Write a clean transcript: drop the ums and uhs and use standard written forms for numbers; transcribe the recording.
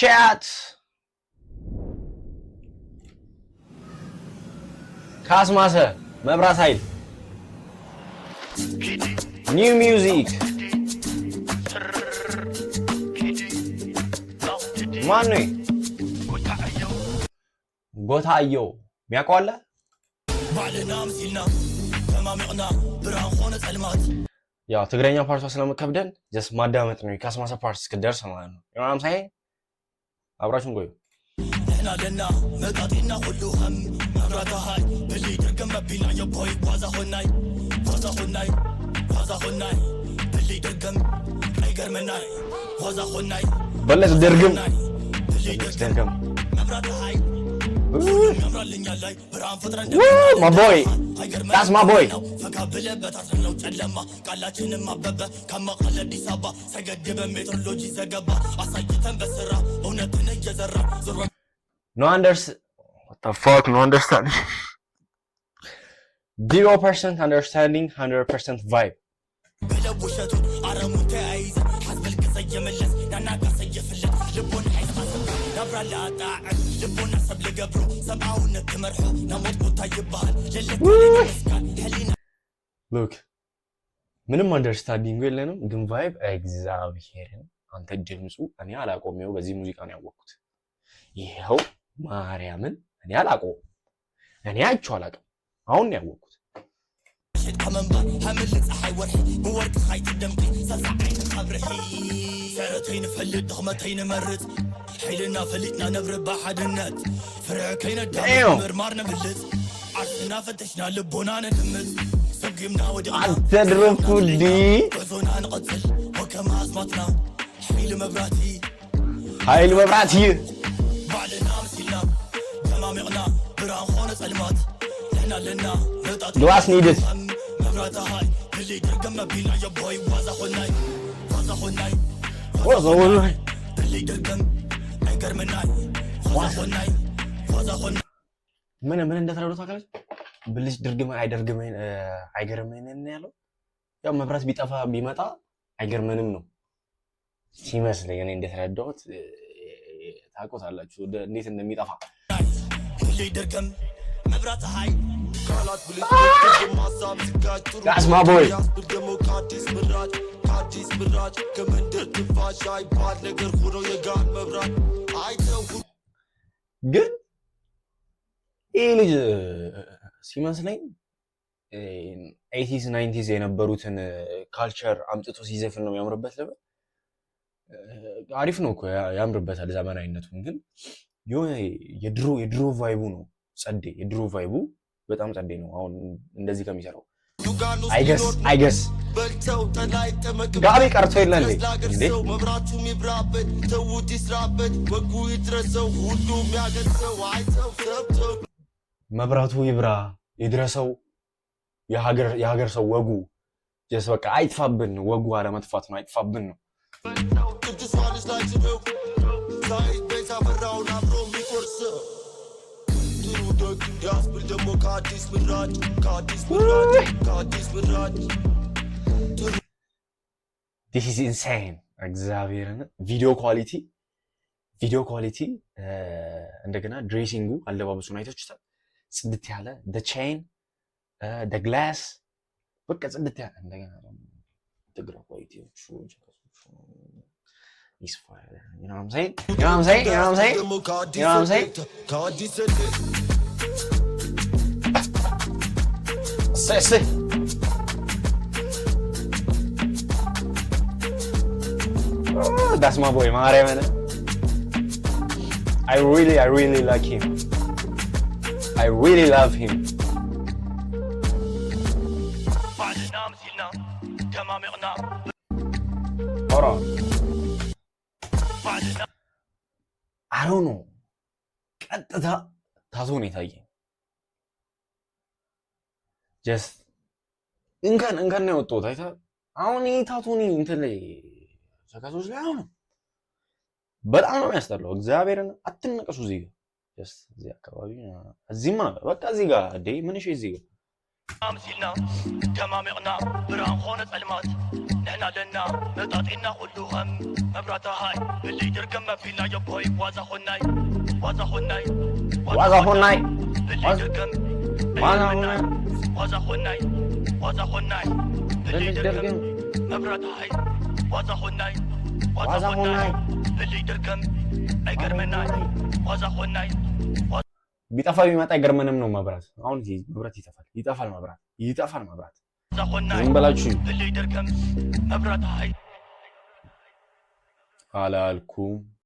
Chat. ካስማሰ መብራት ኃይል new music ማን ነው? ጎታየው የሚያውቀው አለ? ባዕልና ምሲልና ተማሚቕና ብርሃን ኮነ ፀልማት። ያው ትግረኛ part ኧ ስለምከብደን just ማዳመጥ ነው የካስማሰ part እስክደርስ ማለት ነው። You know አብራችሁን ቆዩ። ንሕና ለና መጣጢና ኩሉ ከም መብራታ ሃይ ብሊ ድርገም መቢልና የቦይ ዋዛ ኾናይ ዋዛ ኾናይ ዋዛ ኾናይ ብሊ ድርገም ኣይገርመናይ ዋዛ ኾናይ በለስ ድርግም ብሊ ድርገም ድርግም መብራታ ሃይ ያምራልኛል ላይ ብርሃን ፈጥረን My boy. That's my boy. ፈካ ብለበት አስረነው ጨለማ ቃላችንም አበበ ከመቀለ አዲስ አበባ ሰገድበ ሜትሮሎጂ ዘገባ አሳይተን በስራ እውነትን እየዘራ ዞሮ No unders what the fuck, no understand, 0% understanding, 100% vibe. ብለው ውሸቱን አረሙን ተያይዘ ሓዝበል ከሰየመለስ ናና ካሰየፍለት ልቦና ሒዝካ ናብራላ ጣዕም ልቦና ሰብ ልገብሮ ሰብኣውነት ትመርሖ ናሞት ቦታ ይበሃል ለለት መስካል ሕሊና። Look, ምንም understanding የለንም፣ ግን vibe እግዚአብሔርን አንተ ድምፁ እኔ አላቆም። ይኸው በዚህ ሙዚቃ ነው ያወቅኩት። ይኸው ማርያምን እኔ አላቆም፣ እኔ አይቼው አላውቅም። አሁን ነው ያወቅኩት። ሸጥካ መንባር ሓምል ፀሓይ ወርሒ ብወርቂ ካይትደምቂ ሰብሳ ዓይኒ ካብርሒ ስዕረተይ ንፈልጥ ድኽመተይ ንመርፅ ሓይልና ፈሊጥና ነብሪ ብሓድነት ፍርሒ ከይነዳም Damn. ምርማር ነብልፅ ዓርስና ፈተሽና ልቦና ነድምፅ ሰጊምና ወዲቕና አንተ ድረኩዲ ጉዕዞና ንቐፅል ወከማ ኣስማትና ሓይሊ መብራህቲ። ኃይል መብራት ይህ ባዕልና ምሲልና ተማሚቕና ብርሃን ኮነ ፀልማት ንሕና ኣለና መጣጥ Glass needed. መብራታ ሃይ ብሊ ድርገም መቢልና የቦይ ዋዛ ኾናይ ዋዛ ኾናይ ዋዛ ኾናይ። ብሊ ድርገም ኣይገርመናይ ዋዛ ኾናይ ዋዛ ኾናይ። ምን ምን እንደተረዱት ታውቃለች? ብልጭ ድርግም አይደርግመን አይገርመንም ያለው ያው መብራት ቢጠፋ ቢመጣ አይገርመንም ነው ሲመስለኝ። እኔ እንደተረዳሁት ታውቁታላችሁ እንዴት እንደሚጠፋ። ብሊ ድርገም መብራት ሃይ ቃላት ብልጭ ድርግም ሀሳብ ሲጋጭ ጥሩ That's my boy. ያስብል ደግሞ ከአዲስ ምራጭ ከአዲስ ምራጭ ከመንደር ትንፋሽ አይባል ነገር ሆኖ የጋን መብራት አይተው ግን ይህ ልጅ ሲመስለኝ 80s 90s የነበሩትን culture አምጥቶ ሲዘፍን ነው የሚያምርበት ልበል። አሪፍ ነው እኮ ያምርበታል ዘመናዊነቱን። ግን የሆነ የድሮ vibe ኡ ነው ጸዴ። የድሮ vibe ኡ በጣም ጸዴ ነው። አሁን እንደዚህ ከሚሰራው I guess I guess በልተው ጠላ ይጠመቅበት ጋቢ ቀርቶ የለ እንዴ? ለአገር እንዴ? ሰው መብራቱም ይብራበት ተዉት ይስራበት ወጉ ይድረሰው ሁሉም ያገር ሰው አይተው ሰብተው መብራቱ ይብራ ይድረሰው የሀገር ሰው ወጉ just በቃ አይጥፋብን። ወጉ አለመጥፋት ነው፣ አይጥፋብን ነው። ቅዱስ ዮሐንስ ላይ ስለው ሳይት ቤት አፈራውን አብሮ የሚቆርስ ጥሩ ደግ ያስብል ደግሞ ከአዲስ ምራጭ ከአዲስ ምራጭ ከአዲስ ምራጭ። This is insane. እግዚአብሔርን video quality, video quality እንደገና dressing ኡ አለባበሱን አይታችሁታል። ጽድት ያለ the chain, the glass በቃ ጽድት ያለ እንደገና ደግሞ ትግረ quality ዎቹ is fire. You know what I'm saying? You know what I'm saying? You know what I'm saying? ደግሞ ከአዲስ You know what I'm saying? ከአዲስ እሰይ እሰይ። That's my boy, ማርያምን። I really like him. I really love him. ባዕልና ምሲልና ተማሚቕና Hold on. ባዕልና I don't know. ቀጥታ tattoo ነው የታየኝ። Just እንከን እንከን ነው የወጣሁት። አይተህ አሁን ይሄ tattoo እኔ እንትን ላይ ሰከሶች ላይ አሁን በጣም ነው የሚያስጠላው። እግዚአብሔርን አትነቀሱ። እዚህ ጋር just እዚህ አካባቢ እዚህማ በቃ እዚህ ጋር እንዴ ምን እሺ፣ እዚህ ጋር ኣምሲልና ደማሚቕና ብርሃን ኮነ ጸልማት ንሕና ለና መጣጢና ኩሉ ኸም መብራታ ሃይ ብልይ ድርገም መፊልና የቦይ ዋዛ ኾናይ ዋዛ ኾናይ። ዋዛ ኾናይ። ብልይ ድርገም። ዋዛ ኾናይ። ዋዛ ኾናይ ዋዛ ኾናይ ብልይ ድርገም መብራታ ሃይ ዋዛ ኾናይ። ዋዛ ኾናይ። ብልይ ድርገም አይገርመናይ ዋዛ ኾናይ። ቢጠፋ ቢመጣ አይገርመንም ነው መብራት። አሁን መብራት ይጠፋል፣ ይጠፋል፣ መብራት ይጠፋል፣ መብራት። ዋዛ ኾናይ። ዝም በላችሁ። ብልይ ድርገም መብራት ሃይ። አላልኩም።